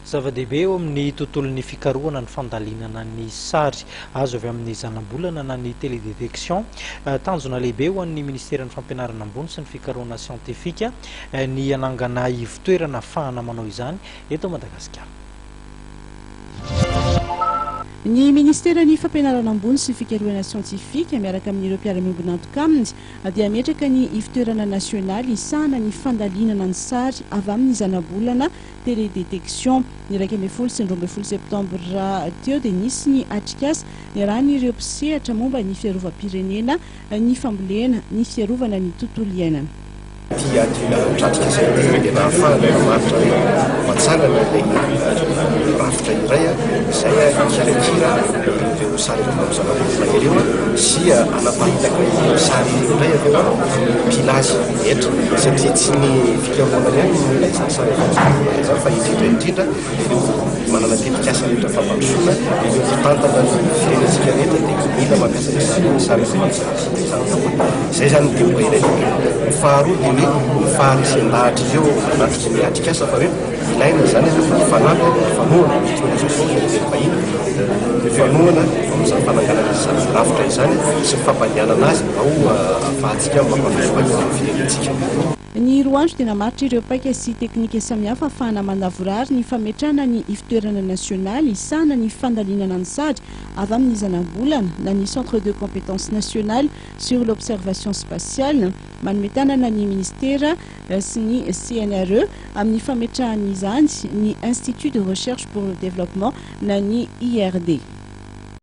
Zava-dehibe eo amin'ny tontolon'ny fikarohana ny fandalinana ny sary azo avy amin'ny zanabolana na ny télédétection. Tanjona lehibe ho an'ny ministeran'ny fampianarana ambony sy ny fikarohana siantifika ny hanangana ivotoerana ahafahana manao izany eto Madagasikara. Ny ministeran'ny fampianarana ambony sy fikarohana siantifika miaraka amin'ireo mpiara-miombon'antoka aminy dia hametraka ny ivotoerana nasionaly hisahana ny fandalinana ny sary avy amin'ny zanabolana télédétection. Ny 11 sy ny 12 septambra teo dia nisy ny atrikasa niarahan'ireo mpisehatra momba ny fiarovam-pirenena, ny fambolena, ny fiarovana ny tontolo iainana. Ity atrikasa ity izany dia nahafahana namaritra hoe matsangana ilay rafitra iray izay hikirakira ireo sary avy amin'ny zanabolana ireo sy hanaparitaka ireo sary ireo indray avy eo amin'ny mpila azy rehetra, satria tsy ny fikarohana ihany no mila izany sary avy amin'ny zanabolana izany fa indrindra indrindra ireo manana tetikasa rehetra fampandrosoana, ireo mpitantana ny firenentsika rehetra dia mila mampiasa izany sary avy amin'ny zanabolana izany daholo. Izay izany no teboka iray lehibe. Ny faharoa dia hoe ny faharesen-dahatra ireo manatrika ny atrikasa fa hoe ilaina izany ny mifanampy, mifanohana, mutualisation izay teny vahiny, mifanohana amin'izany fananganana izany rafitra izany sy ny fampandehanana azy mba ho ahafahantsika mampandroso haingana ny firenentsika. Ny 2 andro dia namaritra ireo paika sy teknika samihafa ahafahana mandavorary ny fametrahana ny ivotoerana nasionaly hisahana ny fandalinana ny sary avy amin'ny zanabolana na ny Centre de compétence nationale sur l'observation spatiale. Manome tanana ny minisitera sy ny CNRE amin'ny fametrahana izany ny Institut de recherche pour le développement na ny IRD.